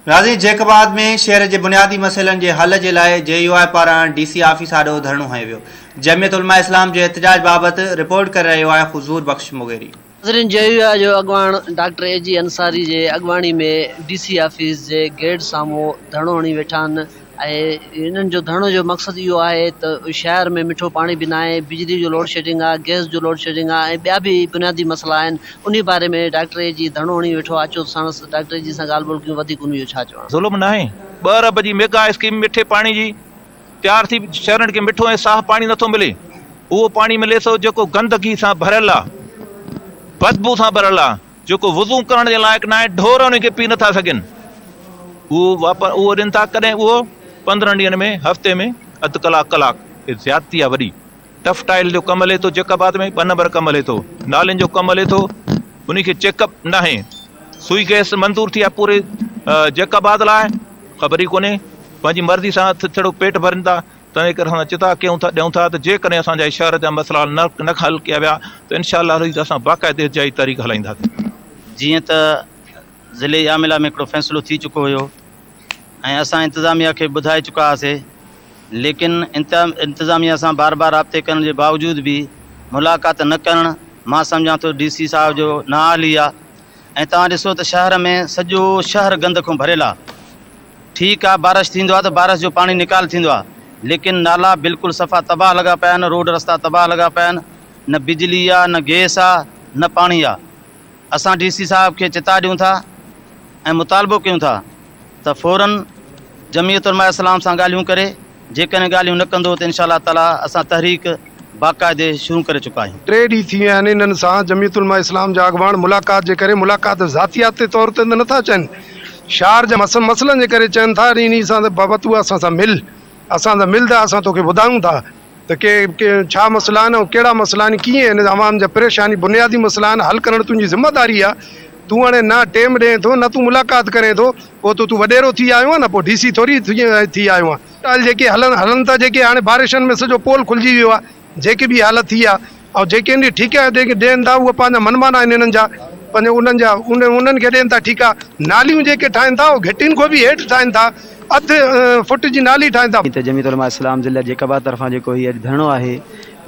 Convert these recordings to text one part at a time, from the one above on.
ناظرين جيڪب آباد ۾ شهر جي بنيادي مسئلن جي حل جي لاء جي يو آء پاران ڊي سي آفيس آڏو ڌرڻو هنيو ويو. جمعيت علماء اسلام جي احتجاج بابت رپورٽ ڪري رهيو آهي حضور بخش مغيري. ناظرين جي يو آء جو اڳواڻ ڊاڪٽر اي جي انصاري جي اڳواڻي ۾ ڊي سي آفيس جي گيٽ سامهون ڌرڻو هڻي ويٺا آهن ۽ انهن جو ڌرڻو جو مقصد اهو آهي ته شهر ۾ مٺو پاڻي به ناهي، بجلي جو لوڊشيڊنگ آهي، گئس جو لوڊشيڊنگ آهي ۽ ٻيا به بنيادي مسئلا آهن، انهي باري ۾ ڊاڪٽر اي جي ڌرڻو هڻي ويٺو آهي، اچو ته ساڻس ڊاڪٽر اي جي سان ڳالهه ٻولهه ڪيون وڌيڪ انهي جو ڇا چوڻ. ظلم ناهي ٻه ارب جي ميگا اسڪيم مٺي پاڻي جي تيار ٿي شهرين کي مٺو ۽ صاف پاڻي نٿو ملي اهو پاڻي ملي ٿو جيڪو گندگي سان ڀريل آ بدبو سان ڀريل آ جيڪو وضو ڪرڻ جي لائق ناهي، ڍور ان کي پي نٿا سگهن، اهو واپر اهو ڏين ٿا ڪڏهن اهو 15 ڏينهن ۾ هفتي ۾ اڌ ڪلاڪ ڪلاڪ هي زيادتي آهي وڏي ٽف ٽائل جو ڪم هلي ٿو جيڪب آباد ۾ ٻه نمبر ڪم هلي ٿو نالين جو ڪم هلي ٿو ان کي چيڪ اپ ناهي سوئي گئس منظور ٿي آهي پوري جيڪب آباد لاء خبر ئي ڪونهي پنهنجي مرضي سان ڇڙو پيٽ ڀرين ٿا تنهن ڪري اسان چتاء ڪيون ٿا ڏيون ٿا ته جيڪڏهن اسان جا شهر جا مسئلا نه نه حل ڪيا ويا ته انشاء الله العزيز اسان باقاعدي احتجاجي تحريڪ هلائينداسين. جيئن ته ضلعي عامله ۾ هڪڙو فيصلو ٿي چڪو هيو ۽ اسان انتظاميه کي ٻڌائي چڪا هئاسي ليڪن انتظاميه سان بار بار رابطي ڪرڻ جي باوجود به ملاقات نه ڪرڻ مان سمجهان ٿو ڊي سي صاحب جو نااهلي آ ۽ توهان ڏسو ته شهر ۾ سڄو شهر گند کان ڀريل آ. ٺيڪ آ بارش ٿيندو آ ته بارش جو پاڻي نيڪال ٿيندو آ ليڪن نالا بلڪل صفا تباھ لڳا پيا آهن روڊ رستا تباھ لڳا پيا آهن نه بجلي آ نه گيس آ نه پاڻي آ اسان ڊي سي صاحب کي چتاء ڏيون ٿا ۽ مطالبو ڪيون ٿا ته فورن جمعيت علماء اسلام سان ڳالهيون ڪري جيڪڏهن ڳالهيون نه ڪندو ته انشاء الله تعالي اسان تحريڪ باقاعدي شروع ڪري چڪا آهيون. ٽي ڏينهن ٿي ويا آهن انهن سان جمعيت علماء اسلام جا اڳواڻ ملاقات جي ڪري ملاقات ذاتياتي طور تي ته نٿا چين شهر جا مسئلن جي ڪري چون ٿا انهي سان ته بابا تون اسان سان مل اسان سان مل ته اسان توکي ٻڌايون ٿا ته ڪي ڇا مسئلا آهن ۽ ڪهڙا مسئلا آهن ڪيئن هن عوام جا پريشاني بنيادي مسئلا آهن حل ڪرڻ تنهنجي ذميداري آهي تون هاڻي نه ٽيم ڏئين ٿو نه تون ملاقات ڪرين ٿو پوء ته تون وڏيرو ٿي آيو آهين نه پوء ڊي سي ٿوري ٿي آيو آهين. ٽائل جيڪي هلن هلن ٿا جيڪي هاڻي بارشن ۾ سڄو پول کلجي ويو آهي جيڪي به حالت ٿي آهي ۽ جيڪي ان ٺيڪا ڏين ٿا اهي پنهنجا منمانا آهن انهن جا پنهنجو انهن جا انهن کي ڏين ٿا ٺيڪا ناليون جيڪي ٺاهين ٿا اهي گهٽين کان به هيٺ ٺاهين ٿا اڌ فٽ جي نالي ٺاهين ٿا. ته جمعيت علماء اسلام ضلع جيڪب آباد طرفان جيڪو هي اڄ ڌرڻو آهي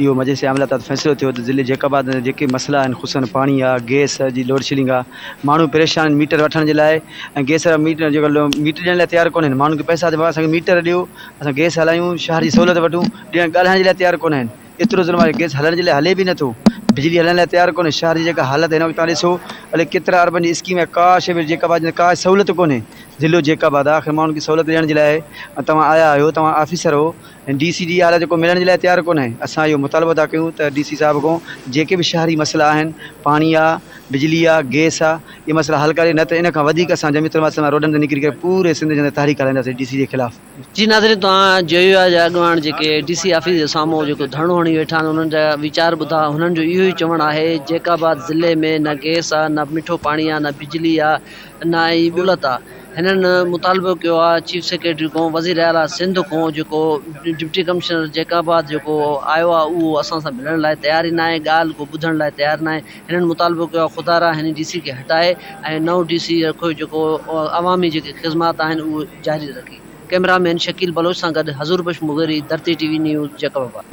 اهو مجلس عامله تحت فيصلو ٿيو ته ضلعي جيڪب آباد ۾ جيڪي مسئلا آهن خصوصن پاڻي آ گئس جي لوڊشيڊنگ آ ماڻهو پريشان آهن ميٽر وٺڻ جي لاء ۽ گئس وارا ميٽر جيڪو ميٽر ڏيڻ لاء تيار ڪونهن ماڻهن کي پئسا ته اسان کي ميٽر ڏيو اسان گئس هلايون شهر جي سهولت وٺون ڏيڻ ڳالهائڻ جي لاء تيار ڪونهن ايترو ظلم آهي گئس هلڻ جي لاء هلي به نٿو بجلي هلڻ لاء تيار ڪونهي شهر جي جيڪا حالت هن وقت توهان ڏسو الائي ڪيترا اربن جي اسڪيم آهي ڪا شي به جيڪب آباد ۾ ڪا سهولت ڪونهي ضلعو جيڪب آباد آخر ماڻهن کي سهولت ڏيڻ جي لاء توهان آيا آهيو توهان آفيسر هو ۽ ڊي سي جي حالت جيڪو ملڻ جي لاء تيار ڪونهي اسان اهو مطالبو ٿا ڪيون ته ڊي سي صاحب کان جيڪي به شهري مسئلا آهن پاڻي آ بجلي آ گئس آ اهي مسئلا حل ڪري نه ته ان کان وڌيڪ اسان جمعيت علماء اسلام روڊن تي نڪري ڪري پوري سنڌ جي اندر تحريڪ هلائينداسين ڊي سي جي خلاف. جي ناظرين توهان جي يو آء جا اڳواڻ جيڪي ڊي سي آفيس جي سامهون جيڪو ڌرڻو هڻي ويٺا آهن انهن جا ويچار ٻڌا هنن جو اهو ئي چوڻ آهي جيڪب آباد ضلعي ۾ نه گئس آ نه مٺو پاڻي آ نه بجلي آ نه ئي ٻولت آ هنن مطالبو ڪيو آ چيف سيڪريٽري کان وزير اعليٰ سنڌ کان جيڪو ڊپٽي ڪمشنر جيڪب آباد جيڪو آيو آ اهو اسان سان ملڻ لاء تيار ئي ناهي ڳالهه ڪو ٻڌڻ لاء تيار ناهي هنن مطالبو ڪيو آ خدارا هن ڊي سي کي هٽائي ۽ نئون ڊي سي رکيو جيڪو عوامي جيڪي خدمات آهن اهي جاري رکي. ڪئميرا مين شڪيل بلوچ سان گڏ Huzoor Bakhsh Mugheri, Dharti T V news, Jacobabad.